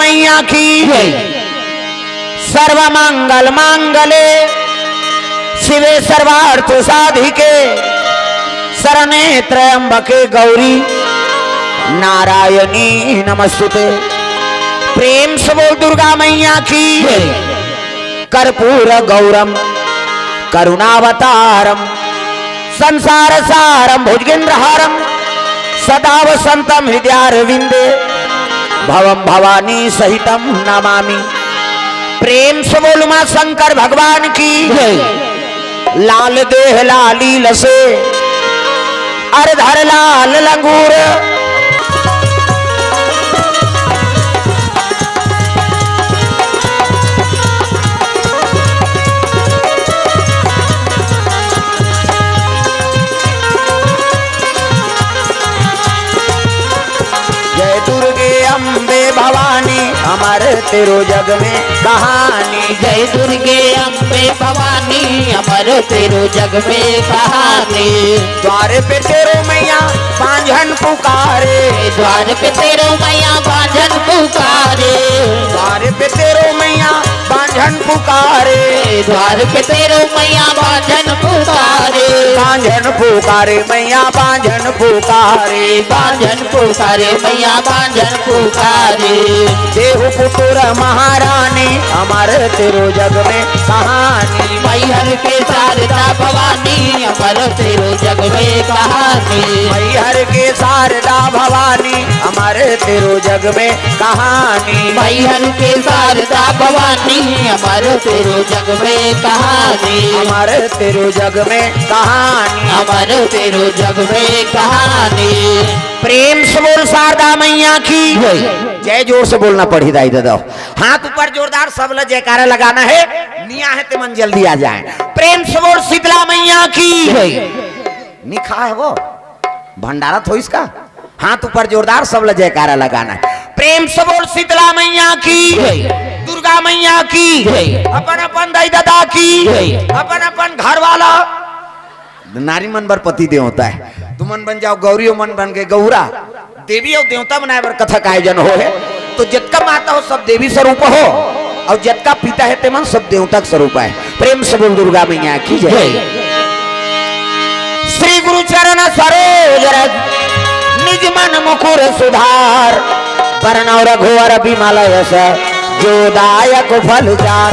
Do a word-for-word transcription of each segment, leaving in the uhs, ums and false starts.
मैया की। सर्वमंगल मांगले शिवे सर्वार्थ साधिके शरणे त्र्यंबके गौरी नारायणी नमस्तुते। प्रेम से बोल दुर्गा मैया की। कर्पूर गौरम करुणावतारम संसार सारम भुजगेंद्र हारम सदा वसंतम हृदयारविंदे भवम भवानी सहितम नमामि। प्रेम से बोल माँ शंकर भगवान की। लाल देह लाली लसे अर धर लाल लंगूर। जय दुर्गे अम्बे भवानी, अमर तेरो जग में कहानी। जय दुर्गे अम्बे भवानी, अमर तेरो जग में कहानी। द्वार पे तेरो मैया बांझन पुकारे। द्वार पे तेरो मैया बांझन पुकारे। द्वार पे तेरो मैया बांझन पुकारे। द्वार पे तेरो मैया बांझन पुकारे। बांझन पुकारे मैया बांझन पुकारे। बांझन पुकारे मैया बांझन पुकारे। देहु पुतुर महारानी अमर तेरो जग में कहानी। मैहर के शारदा भवानी अमर तेरो जग में कहानी। मैहर के शारदा भवानी अमर तेरो जग में कहानी। मैहर के शारदा भवानी अमर तेरो जग में कहानी। अमर तेरो जग में कहानी। अमर तेरो जग में कहानी। प्रेम से बोल शारदा मैया की। जय जोर से बोलना पड़ी दाई दादा। हाथ ऊपर जोरदार, सब ला जयकारा लगाना है। निया है ते मन जल्दी आ जाए। प्रेम से बोल शीतला मैया की। निखा है वो भंडारा थोइस का। हाथ ऊपर जोरदार, सब ला जयकारा लगाना है। प्रेम से बोल शीतला मैया की। दुर्गा मैया की। अपन अपन दाई दादा की। अपन अपन घर वाला। नारी मन बर पति देवता है। तुमन बन जाओ गौरी, ओ मन बन के गौरा। देवी अउ देवता बनाए बर कथा का आयोजन होहे, तो जतका माता हो सब देवी स्वरूप हो, अउ जतका पिता हे ते मन सब देवता के स्वरूप हे। प्रेम से बोल दुर्गा मैया की जय। श्री गुरु चरण सरोज रज निज मन मुकुर सुधार। बरनउँ रघुवर बिमल यश जो दायक फल चार।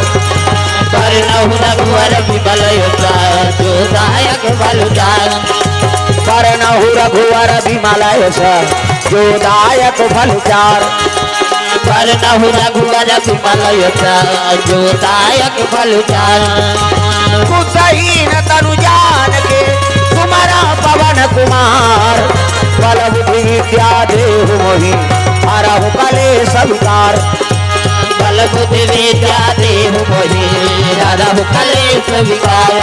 बरनउँ रघुवर बिमल यश जो दायक फल चार। बरनउँ रघुवर बिमल यश जो दायक फल चार। बरनउँ रघुवर बिमल यश जो दायक फल चार। कुसहीन तनु जान के सुमरा पवन कुमार। बल बुद्धि विद्या देहु मोहि हरहु कलेस विकार। बल बुद्धि विद्या देहु मोहि हरहु कलेस विकार।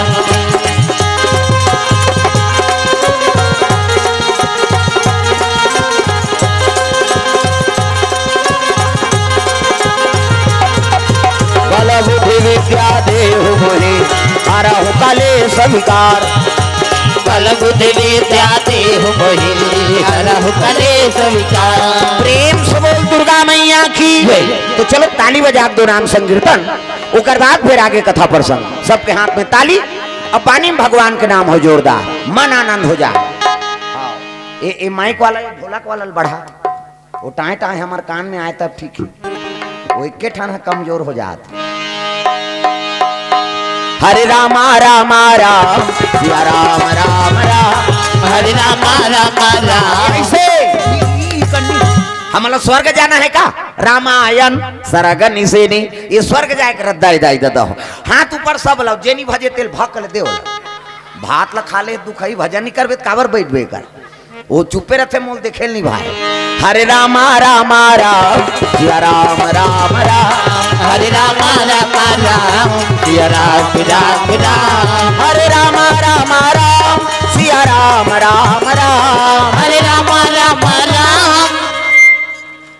बल बुद्धि विद्या देहु मोहि हरहु कलेस विकार। बल बुद्धि विद्या देहु मोहि हरहु कलेस विकार। प्रेम से बोल दुर्गा मैया की। तो चलो ताली बजा दो नाम संकीर्तन, ओकर बाद फिर आगे कथा प्रसंग। सबके हाथ में ताली, अब पानी में भगवान के नाम हो जोरदार, मन आनंद हो जाए। ए, ए माइक वाला, ए ढोलक वाला बढ़ा। वो टाँय टाँय हमर कान में आए तब ठीक हे। वो एके ठन ह कमजोर हो जात। हरे रामा रामा राम, सिया राम राम राम। हरे रामा रामा राम। कैसे? हमला स्वर्ग जाना है का? रामायण सरग निसेनी। ये स्वर्ग जाए के रद्दा दाई दादा हो। हाथ ऊपर सब लाओ, जेनी भजे तेल भक ले देव। भात ला खा ले, दुखई भजन नहीं करबे त काबर बैठबे कर। वो चुप्पे रथे, मोल देखे नहीं भाई। हरे रामा रामा राम, सिया राम राम राम। हरे रामा रामा राम, सिया राम राम राम। हरे रामा रामा राम, सिया राम राम राम। हरे रामा रामा राम।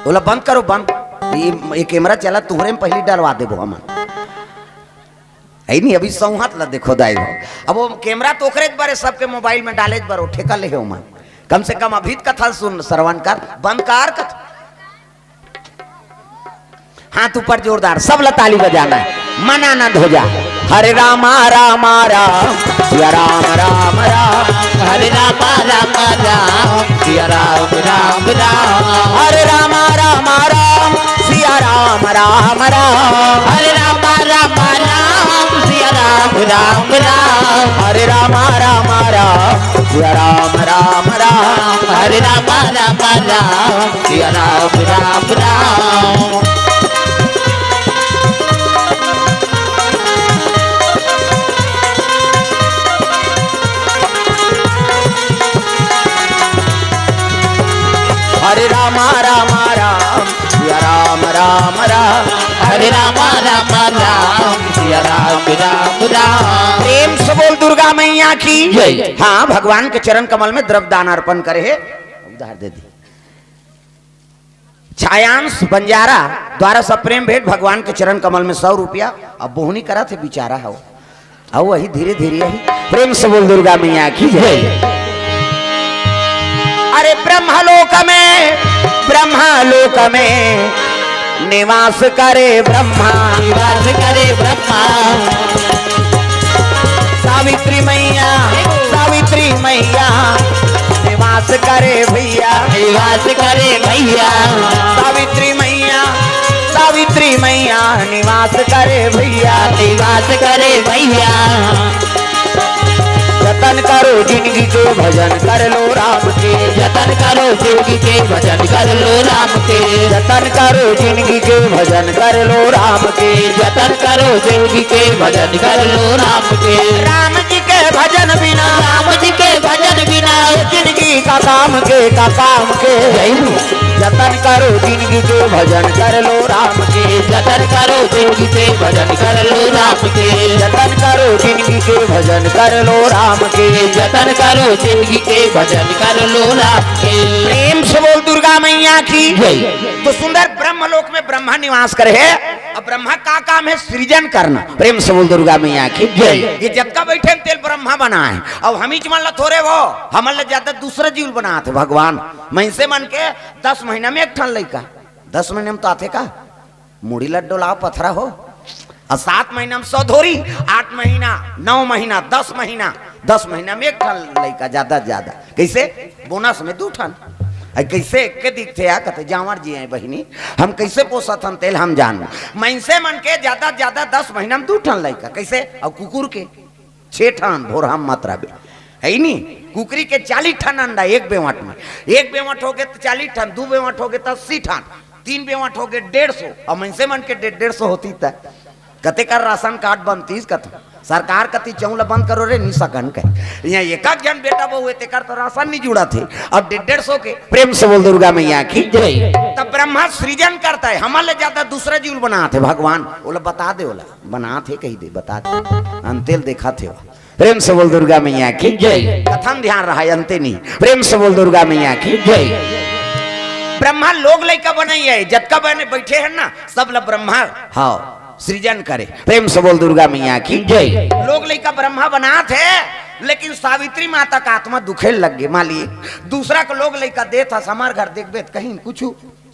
ओला बंद करो, बंद। ये, ये कैमरा चला, तुहरे में पहली डलवा देबो हमन। है नहीं, अभी सौहत ला देखो दाई हो। अब वो कैमरा तो ओकरे बरे सबके मोबाइल में डाले बरो ठेका ले हो मन। कम से कम अभी त कथा सुन, श्रवण कर, बंद कर कथा। हाथ ऊपर जोरदार, सब ला ताली बजाना है, मन आनंद हो जा। हरे रामा रामा राम, सिया राम राम राम। हरे रामा रामा राम, सिया राम राम राम। हरे रामा रामा राम, सिया राम राम राम। हरे रामा रामा राम, सिया राम राम राम। हरे रामा रामा राम, सिया राम राम राम। हरे रामा रामा राम, सिया राम राम राम। हरे रामा रामा राम, सिया राम राम राम। हरे रामा रामा राम, सिया राम राम राम। प्रेम से बोल दुर्गा मैया की जय। हाँ, भगवान के चरण कमल में द्रव्य दान अर्पण करे हे, उधार दे दी। छायांश बंजारा द्वारा सप्रेम भेंट भगवान के चरण कमल में सौ रुपया। अब बोहनी करा थे बिचारा हो, अउ वही धीरे धीरे ही। प्रेम से बोल दुर्गा मैया की जय। अरे ब्रह्मलोक में, ब्रह्मलोक में निवास करे ब्रह्मा। निवास करे ब्रह्मा। सावित्री मैया, सावित्री मैया निवास करे भैया। निवास करे भैया। सावित्री मैया, सावित्री मैया निवास करे भैया। निवास करे भैया। जतन करो जिनगी के, भजन कर लो राम के। जतन करो जिनगी के, भजन कर लो राम के। जतन करो जिनगी के, भजन कर लो राम के। जतन करो जिनगी के, भजन कर लो राम के। राम जी के भजन बिना, राम जी के भजन बिना, जिनगी का काम के, का काम के। जय हो। जतन करो जिनगी के, भजन कर लो राम के। जतन करो जिनगी के, भजन कर लो राम के। जतन करो जिनगी के, भजन कर लो राम के। जतन करो जिनगी के, भजन कर लो राम के। प्रेम से बोल दुर्गा मैया की जय। तो सुंदर ब्रह्मलोक में ब्रह्मा निवास करे हे। अब ब्रह्मा का काम है? सृजन करना। प्रेम से बोल दुर्गा मैया की जय। ये जतका बैठे हैं तेल ब्रह्मा बना है। अब हमीच मन ला थोरे वो, हमन ले ज्यादा दूसरा जीव बनात हे भगवान। मनसे मन के दस महीना में एक ठन लइका, दस महीना में तो आथे का? मुड़ी ला डोलाव पथरा हो। और सात महीना में सौ धोरी, आठ महीना, नौ महीना, दस महीना, दस महीना में एक ठन लइका ज्यादा से ज्यादा। कैसे? बोनस में दू ठन। अरे कैसे एक के दिखथे या कथे जांवर जी आए बहिनी, हम कैसे पोसत हन तेल हम जान। मनसे मन के ज्यादा से ज्यादा दस महीना में दू ठन लइका। कैसे? और कुकुर के छे ठन भोरहा मात्रा बे, है नी? कुकरी के चालीस ठन अंडा एक बेवट में, एक बेवट हो गए तो चालीस ठन, दू बेवट हो गए तो अस्सी ठन, तीन बेवट हो गए डेढ़ सौ। और मनसे मन के डेढ़ डेढ़ सौ होती त कते कर राशन कार्ड बनतीस कत। सरकार कती चौं ला बंद करो रे, नी सकन के। यहाँ एक एक जन बेटा बहू है, तेकर तो राशन नहीं जुड़ा थे। अब डेढ़ डेढ़ सौ के। प्रेम से बोल दुर्गा मैया की जय। तब ब्रह्मा सृजन करता है, हमन ले ज्यादा दूसरा जीव बनात हे भगवान। ओला बता दे, ओला बनात हे कही दे, बता दे। अंतेल देखा थे। प्रेम से बोल दुर्गा मैया की जय। कथन ध्यान रहा, अंते नहीं। प्रेम से बोल दुर्गा मैया की जय। ब्रह्मा लोग लइका बनाई है, जतका बने बैठे हैं ना, सब ला ब्रह्मा, हाँ, सृजन करे। प्रेम से बोल दुर्गा मैया की जय। लोग लइका ब्रह्मा बनात हे, लेकिन सावित्री माता का आत्मा दुखे लग गे, मालिक, दूसरा को लोग लइका देत हस, हमर घर देखबे त कहीं कुछ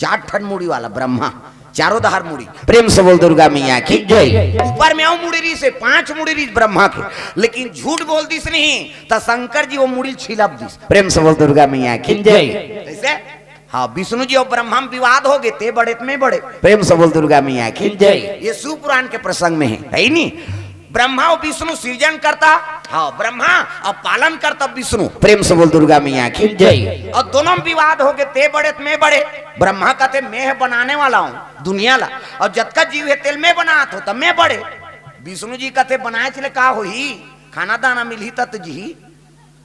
चार ठन मुड़ी वाला ब्रह्मा, चारों धार मुड़ी। प्रेम से बोल दुर्गा मैया की जय। ऊपर में अउ मुड़ी रिहिसे, पांच मुड़ी रिहिस ब्रह्मा के, लेकिन झूठ बोल दिस नहीं, त शंकर जी वो मुड़ी छिलप दिस। प्रेम से बोल दुर्गा मैया की जय। कैसे? हाँ, विष्णु जी और ब्रह्मा में विवाद हो गए, ते बड़े त मैं बड़े। प्रेम से बोल दुर्गा मैया की जय। ये शिव पुराण के प्रसंग में है, है ही नहीं? ब्रह्मा और विष्णु सृजन करता, हाँ, ब्रह्मा और पालन करता विष्णु। प्रेम से बोल दुर्गा मैया की जय। और दोनों में विवाद हो गए, ते बड़े त मैं बड़े। ब्रह्मा कहते, मैं है बनाने वाला हूँ दुनिया ला, और जतका जीव है तेल मैं बनात हो, तब मैं बड़े। विष्णु जी कहते, बनाए चले का होही, खाना दाना मिलही तब तो जीही।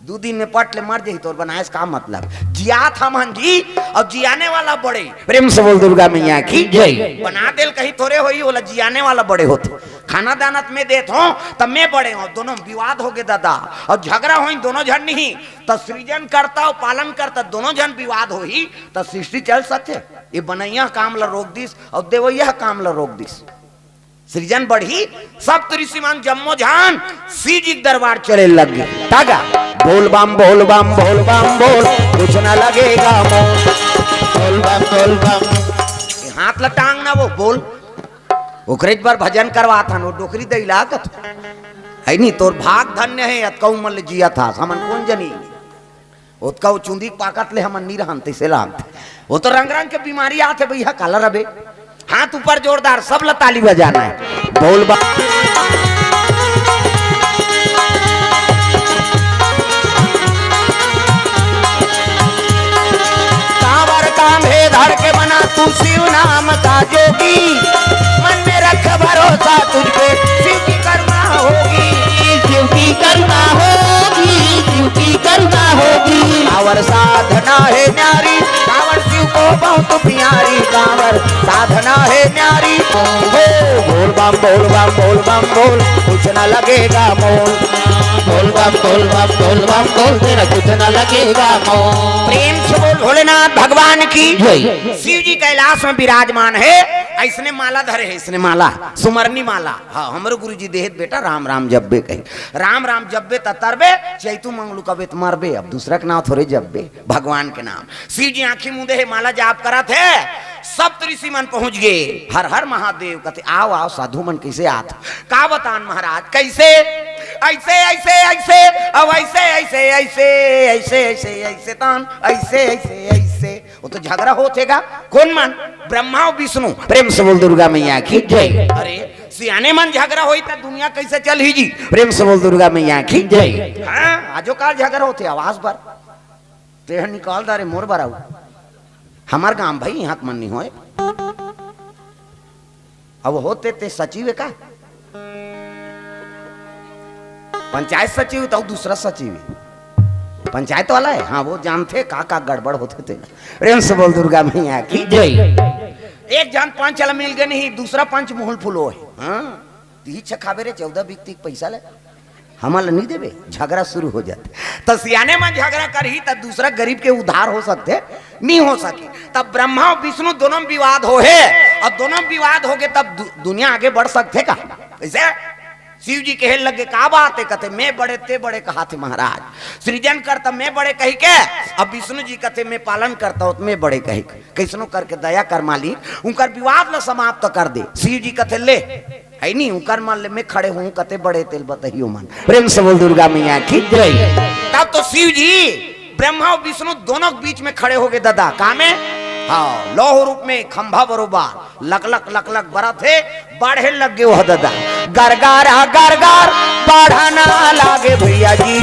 दू दिन में पट ले मर जही, तोर बनाए से का मतलब? जियात हमन जी, और जियाने वाला बड़े। प्रेम से बोल दुर्गा मैया की जय। बना देल कहीं थोरे होई, ओला जियाने वाला बड़े होथे। खाना दाना त मैं देत हों, तब मैं बड़े हों। दोनों में विवाद हो गए दादा, और झगड़ा होई दोनों झन नहीं, त सृजन करता और पालन करता दोनों झन विवाद होही, त सृष्टि चल सकथे? ये बनैया काम ला रोक दिस और देवैया काम ला रोक दिस। सृजन बढ़ी, सप्त ऋषि मन जम्मो झन शिव जी के दरबार चले लग गे। तागा, बोल बम, बोल बम, बोल बम, बोल, कुछ ना लगेगा मोल। बोल बम, बोल बम। ये हाथ ला टांग ना वो, बोल। ओकरेच बर भजन करवात हन, वो डोकरी दई ला कथों। है नी, तोर भाग धन्य हे, अतका उमर ले जियत हस, हमन कोन जनी। ओतका वो चुंदी के पाकत ले हमन नी रहन, तइसे लागथे। वो तो रंग रंग के बीमारी आथे भैया, काला रबे। हाथ ऊपर जोरदार, सब ला ताली बजाना हे। बोल बा। कांवर कांधे धर के बना तू शिव नाम का जोगी, मन में रख भरोसा तुझ पे, शिव की करुणा होगी, शिव की करुणा होगी, शिव की करुणा होगी। कांवर साधना हे न्यारी, कांवर शिव को बहुत प्यारी, कांवर साधना हे न्यारी। हो, बोल बम, बोल बम, बोल बम, बोल, कुछ न लगेगा मोल। बोल बम, बोल बम, बोल बम, बोल, तेरा कुछ न लगेगा मोल। प्रेम से बोल भोलेनाथ भगवान की। जय। शिव जी कैलाश में विराजमान हे, अइसने माला धरे हे, अइसने माला, सुमरनी माला। हाँ, हमरो गुरुजी देहे त बेटा, राम राम जपबे कही। राम राम जपबे त तरबे, चैतू मंगलू कबे त मरबे, अब दूसरा के नाम थोरे जपबे, भगवान के नाम। शिव जी आंखी मूंदे हे, माला जाप करत हे, सप्त ऋषि मन पहुंच गे। हर हर महादेव कथे, "आव, आव, साधु मन कइसे आत?" "का बतान महाराज, कइसे?" "अइसे, अइसे, अइसे, अब अइसे, अइसे, अइसे, अइसे, अइसे, अइसे तान, अइसे, अइसे, अइसे।" वो तो झगरा होत हे गा। कोन मन? ब्रह्मा अउ विष्णु। प्रेम से बोल दुर्गा मैया की जय। अरे, सियाने मन झगरा होही त दुनिया कइसे चलही जी? प्रेम से बोल दुर्गा मैया की जय। हाँ, आजो काल झगरा होत हे आवास बर। तेह निकाल डारे मोर बर अउ। हमर गांव भाई, इहां के मन नी होय। अब होते ते सचिव हे का? पंचायत सचिव त अउ दूसरा सचिव हे। पंचायत वाला हे, हाँ, वो जानथे का का गड़बड़ होथे ते। प्रेम से बोल दुर्गा मैया की जय। एक झन पंच ला मिल गे नहीं, दूसरा पंच मुहूल फुलो हे। हाँ, तीही छखाबे रे, चौदह व्यक्ति के पैसा ले। हमन ल नी देबे, झगरा शुरू हो जाथे। त सियाने मन झगरा करही त दूसरा गरीब के उद्धार हो सकथे? नी हो सके। तब ब्रह्मा अउ विष्णु दोनों में विवाद होहे, अउ दोनों में विवाद होगे तब दु-, दुनिया आगे बढ़ सकथे का? कइसे? शिव जी कहे लगे, "का बात हे?" कथे, "मैं बड़े, ते बड़े," कहाथे महाराज। सृजन करता मैं बड़े कहिके, अब विष्णु जी कथे, "मैं पालन करता हूं, त मैं बड़े कहिके।" कइसनो करके दया कर मालिक, उनकर विवाद ल समाप्त कर दे। शिव जी कथे, "ले, हे नी, उनकर मन ले मैं खड़े हूं, कते बड़े तेल बतहियो मन।" प्रेम से बोल दुर्गा मैया की जय। तब तो शिव जी ब्रह्मा अउ विष्णु दोनों के बीच में खड़े होगे ददा। का में? हाँ, लौह रूप में खंभा बरोबर लकलक लकलक बरत हे, बाढ़े लग गे ओह ददा। गरगारा गरगार बाढ़ना लागे भैया जी।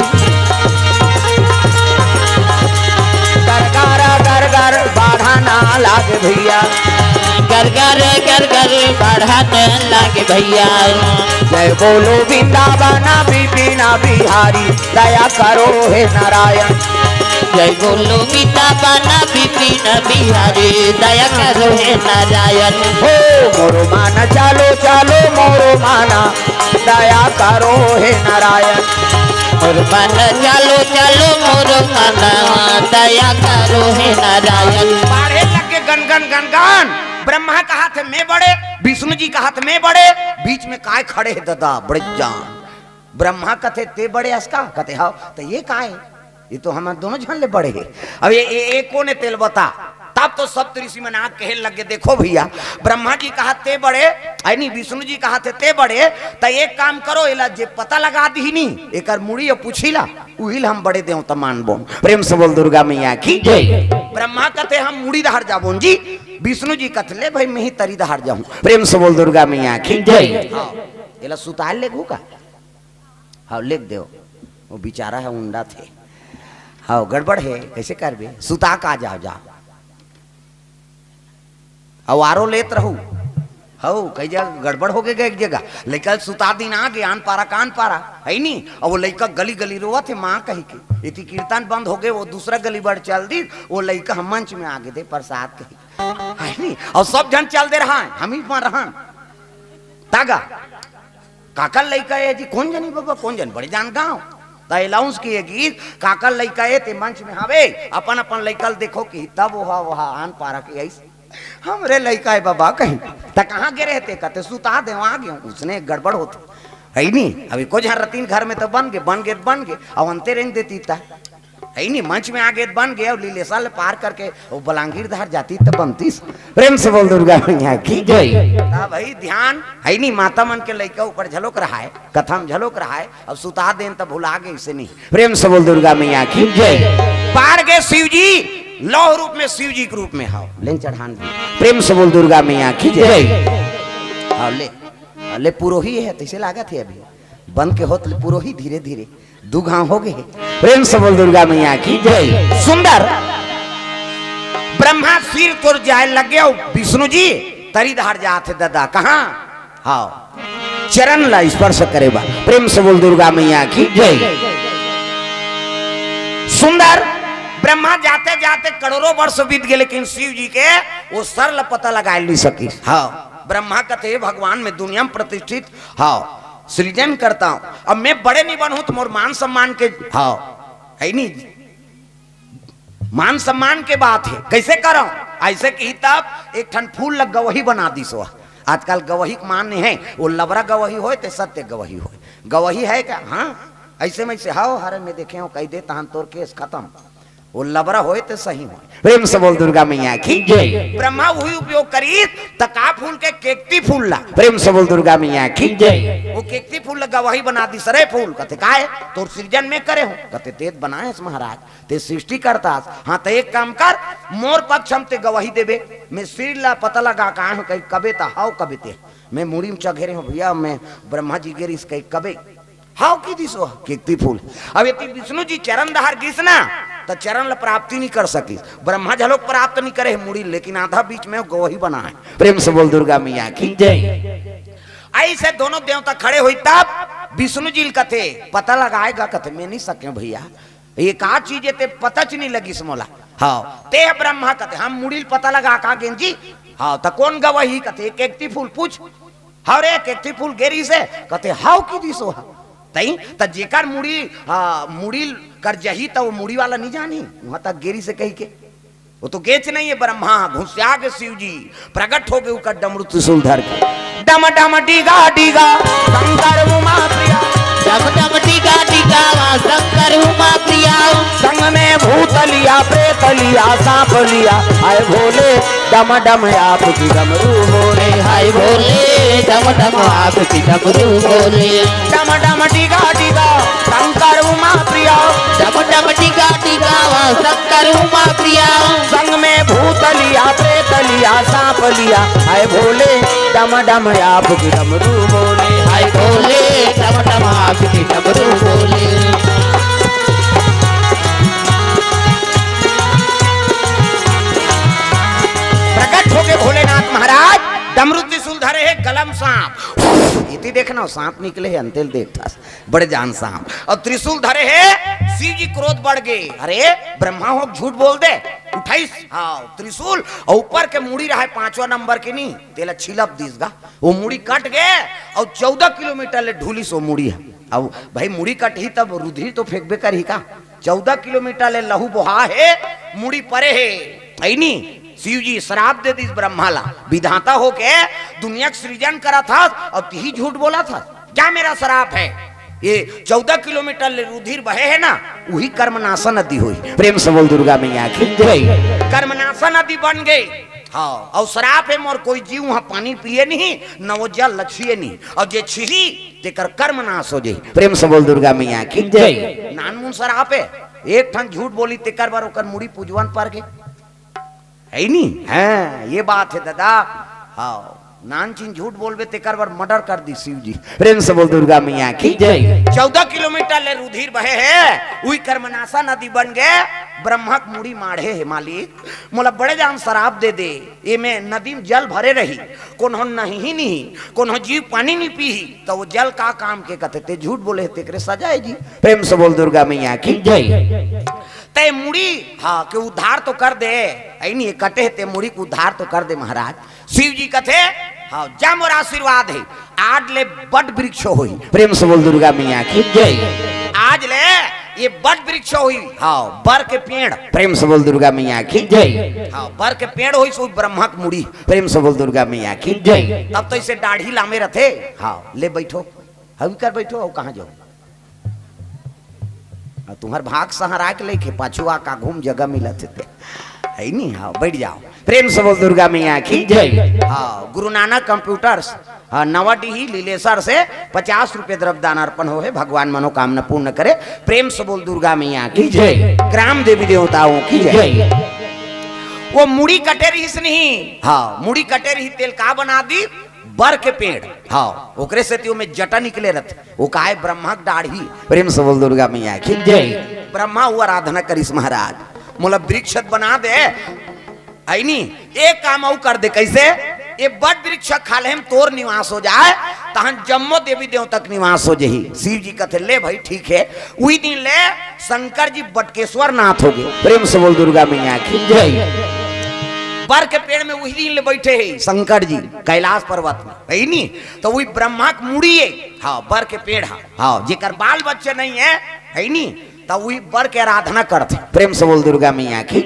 गरगारा गरगार बाढ़ना लागे भैया। गरगार गरगार बाढ़ना लागे भैया। जय बोलो वृंदावन विपिन बिहारी, दया करो हे नारायण। जय बोलो वृंदावन विपिन बिहारी, दया करो हे नारायण। हो मोरो मन चालो चालो मोरो मन, दया करो हे नारायण। मोरो मन चालो चालो मोरो मन, दया करो हे नारायण। बाढ़े लग गे गन गन गन गन। ब्रह्मा कहाथे मैं बड़े, विष्णु जी कहाथे मैं बड़े, बीच में काय खड़े हे ददा, बड़े जान। ब्रह्मा कथे, "ते बड़े अस का?" कथे, "हव।" "त ये काय? ये तो हमर दोनों झन ले बड़े हे।" अब ये, ये, ये कोन हे तेल बता। तब तो सप्त ऋषि मन आके कहे लगे, "देखो भैया, ब्रह्मा जी कहाथे ते बड़े, हे नी, विष्णु जी कहाथे ते बड़े, त एक काम करो, एला जे पता लगा दिही नी, एकर मुड़ी अउ पूछी ला, उही ला हम बड़े देवता मानबोन।" प्रेम से बोल दुर्गा मैया की जय। ब्रह्मा कथे, "हम मुड़ी डहर जाबोन जी।" विष्णु जी कथे, "ले भाई, मैं ही तरी डहर जाहूं।" प्रेम से बोल दुर्गा मैया की जय। हाँ, एला सुताय लेगहू का? हव, लेग देव। वो बेचारा हे, उंडा थे। हव, गड़बड़ हे, कइसे करबे? सुता का जाव, जाव। अउ आरो लेत रहू। हव, कई जगह गड़बड़ होगे गा एक जगह। लइका ल सुता दिन आगे, आन पारा, कान पारा, हे नी? अउ वो लइका गली गली रोवत हे, माँ कहिके। एती कीर्तन बंद होगे, वो दूसरा गली बर चल दिस, वो लइका ह मंच में आगे दे, प्रसाद कहिके। हे नी? अउ सब झन चल दे रहय, हमी मन रहन। त गा, काकर लइका ए जी, कोन जनी बबा, कोन जनी, बड़े जान गाँव। त announce किए गिस, काकर लइका ए, ते मंच में हवे, अपन अपन लइका ल देखो कि तब ओहा, ओहा आन पारा के आइस, "हमरे लइका ए बबा," कहिन। "त कहाँ गे रहे ते?" कथे, "सुता देव, आ गेंव।" उसने गड़बड़ होथे, हे नी? अभी कुछ हर रतिन घर में त बन गे, बन गे, बन गे, अउ अंते रेंग देती त। है नी, मंच में आगे बन गए और लीलेसा ले पार करके वो बलांगीर धार जाती तब बनतीस। प्रेम से बोल दुर्गा मैया की जय। तब भाई ध्यान है नी, माता मन के लइका ऊपर झलोक रहा है, कथा में झलोक रहा है, अब सुता देन तब भुला गए, इसे नहीं। प्रेम से बोल दुर्गा मैया की जय। पार गए शिव जी, लौह रूप में शिव जी के रूप में हाव लेन चढ़ान भी। प्रेम से बोल दुर्गा मैया की जय। हाव ले, ले पुरोही है, तैसे लागत है अभी बन के होत ले पुरोही धीरे धीरे दू घाव हो गए। प्रेम से बोल दुर्गा मैया की जय। सुंदर ब्रह्मा सिर तोर जाए लग गया, विष्णु जी तरी धार जात है दादा, कहाँ? हाव, चरण ला स्पर्श करे बा। प्रेम से बोल दुर्गा मैया की जय। सुंदर ब्रह्मा जाते जाते करोड़ों वर्ष बीत गए, लेकिन शिव जी के वो सर ला पता लगा नहीं सकी। हाव, ब्रह्मा कथे, "हे भगवान, मैं दुनिया में प्रतिष्ठित हाव, सृजन करता हूँ, अब मैं बड़े नहीं बनूं तो मोर मान सम्मान के हाव है नहीं, मान सम्मान के बात है, कैसे करो?" ऐसे की तब एक ठन फूल लग गवही बना दी सो। आजकल गवही के मान नहीं है, वो लबरा गवही होए ते सत्य गवही होए। गवही है क्या? हाँ, ऐसे में से हाव, हरे में देखे हो, कह दे तहन तोर केस खत्म। वो लबरा होए ते सही होए। प्रेम से बोल दुर्गा मैया की जय। ब्रह्मा वही उपयोग करी त का फूल के? केकती फूल ला। प्रेम से बोल दुर्गा मैया की जय। वो केकती फूल ला गवही बना दी, सरे फूल। कथे, "काय? तोर सृजन में करे हो?" कथे, "तेत बनाए हस महाराज, ते सृष्टि करता हस। हाँ, तो एक काम कर, मोर पक्ष हम ते गवही देबे, मैं सिर ला पता लगा का हूँ, कहीं कबे त हाव कबे ते। मैं मुड़ी में चघेरे हूँ भैया, मैं ब्रह्मा जी गिरिस कहीं कबे।" हाव की दिस वह केकती फूल। अब यदि विष्णु जी चरण दहार गिस ना, त चरण ल प्राप्ति नहीं कर सकिस। ब्रह्मा झलोक प्राप्त नहीं करे मुड़ी, लेकिन आधा बीच में गवही बना है। प्रेम से बोल दुर्गा मैया की जय। ऐसे दोनों देवता खड़े हुई तब विष्णु जी ल कथे, पता लगाएगा, कथे, "मैं नहीं सके भैया, ये का चीज है, ते पता च नहीं लगिस मोला।" हाव, ते ब्रह्मा कथे, "हम मुड़ी ल पता लगा का गेन जी।" हाव, त कौन गवही? कथे, "केकती फूल पूछ।" "हव रे, केकती फूल गेरी से।" कथे, "हाव की दिस वह।" तई त जेकर मुड़ी, आ, मुड़ी कर जही त वो मुड़ी वाला नहीं जानी, वहां तक गेरी से कही के। वो तो गेच नहीं है, ब्रह्मा घुसिया के शिव जी प्रकट हो गए, उकर डमरू त्रिशूल धर के। डम डम डीगा डीगा शंकर उमा प्रिया। डम डम डीगा डीगा वहाँ शंकर उमा प्रिया। संग में भूत लिया, प्रेत लिया, सांप लिया, हाय भोले, डम डम आपकी डमरू बोले। हाय भोले, डम डम आपकी डमरू बोले। डम डम डीगा डीगा शंकर उमा प्रिया। डम डम डीगा डीगा वहाँ शंकर उमा प्रिया। संग में भूत लिया, प्रेत लिया, सांप लिया, हाय भोले, डम डम आपकी डमरू बोले। हाय भोले, डम डम आपकी डमरू बोले। प्रकट हो गए भोलेनाथ महाराज, डमरू त्रिशूल धरे है, गला म सांप। इति देखना, सांप निकले है, अंते ल देखथस, बड़े जान सांप। और त्रिशूल धरे है, शिव जी क्रोध बढ़ गए। अरे, ब्रह्मा हो झूठ बोल दे, उठाइस, हाँ, त्रिशूल, और ऊपर के मुड़ी रहे पांचवा नंबर के नहीं, तेला छिलप दिस गा। वो मुड़ी कट गए और चौदह किलोमीटर ले ढूलिस वो मुड़ी है। अब भाई, मुड़ी कटही तब रुधिर तो फेंकबे करही का? चौदह किलोमीटर ले लहू बोहा है, मुड़ी परे है। ऐनी शिव जी श्राप दे दिस ब्रह्मा ला, "विधाता होके दुनिया के सृजन करत हस और तिही झूठ बोलत हस, जा, मेरा श्राप है।" ये चौदह किलोमीटर ले रुधिर बहे है ना, वही कर्मनाशा नदी होई। प्रेम से बोल दुर्गा मैया की जय। कर्मनाशा नदी बन गई। हाँ, और श्राप है मोर, कोई जीव वहाँ पानी पिए नहीं, न वो जल ल छिए नहीं, और जे छिही तेकर कर्म नाश हो जाई। प्रेम से बोल दुर्गा मैया की जय। नानमुन श्राप है, एक ठन झूठ बोली तेकर बर ओकर मुड़ी पूजवन पर गए, है ही नहीं। हाँ, ये बात है दादा। हाँ, नानचिन झूठ बोलबे तेकर बर मर्डर कर दी शिव जी। प्रेम से बोल दुर्गा मैया की जय। चौदह किलोमीटर ले रुधिर बहे है, उही कर्मनाशा नदी बन गए, ब्रह्मा के मुड़ी माढ़े है, मालिक मोला बड़े जान श्राप दे दे, ये में नदी में जल भरे रही, कोनो नहीं ही नहीं, कोनो जीव पानी नहीं पीही, तो वो जल का काम के? कथे ते झूठ बोले है, तेकरे सजा है जी। प्रेम से बोल दुर्गा मैया की जय। ते मुड़ी, हाँ, के उद्धार तो कर दे, ऐ नहीं कटे है, ते मुड़ी के उद्धार तो कर दे महाराज। शिव जी कथे, हाँ, जा मोर आशीर्वाद है, आज ले बट वृक्ष होई। प्रेम से बोल दुर्गा मैया की जय। आज ले ये बट वृक्ष होई, हाँ, बर के पेड़। प्रेम से बोल दुर्गा मैया की जय। हाँ, बर के पेड़ होई, सो ब्रह्मा के मुड़ी। प्रेम से बोल दुर्गा मैया की जय। तब तो इसे दाढ़ी लामे रथे। हाँ, ले बैठो, हवी कर बैठो, और कहाँ जाओ? तुम्हर भाग सहरा के लेके पाछू आ का घूम जगह मिलत हे ते। है नी? हाँ, बैठ जाओ। प्रेम से बोल दुर्गा मैया की जय। हाँ, गुरु नानक कंप्यूटर्स, हाँ, नवाडीही लीलेसर से पचास रुपए द्रव्य दान अर्पण हो है। भगवान मनोकामना पूर्ण करे। प्रेम से बोल दुर्गा मैया की जय। ग्राम देवी देवताओं की जय। जय। वो मुड़ी कटे रहिस नहीं, हाँ, मुड़ी कटे रही, तेला का बना दी? बर के पेड़। हाँ, ओकरे सेती ओमे जटा निकले रथे। वो काय? ब्रह्मा के डाढ़ी। प्रेम से बोल दुर्गा मैया की जय। ब्रह्मा वो आराधना करिस, महाराज, मोला वृक्ष बना दे, है नी? एक काम अउ कर दे। कैसे? ये बट वृक्ष खाल्हे म तोर निवास हो जाए, तहन जम्मो देवी देवता के निवास हो जाही। शिव जी कथे, ले भाई, ठीक है। उही दिन ले शंकर जी बटकेश्वर नाथ हो गए। प्रेम से बोल दुर्गा मैया की जय। बर के पेड़ में उही दिन ले बैठे हैं शंकर जी, कैलाश पर्वत में, है नी? तो उही ब्रह्मा के मुड़ी है, हाँ, बर के पेड़ है, हाँ, जेकर बाल बच्चे नहीं है, है नी? तो उही बर के आराधना करथे। प्रेम से बोल दुर्गा मैया की।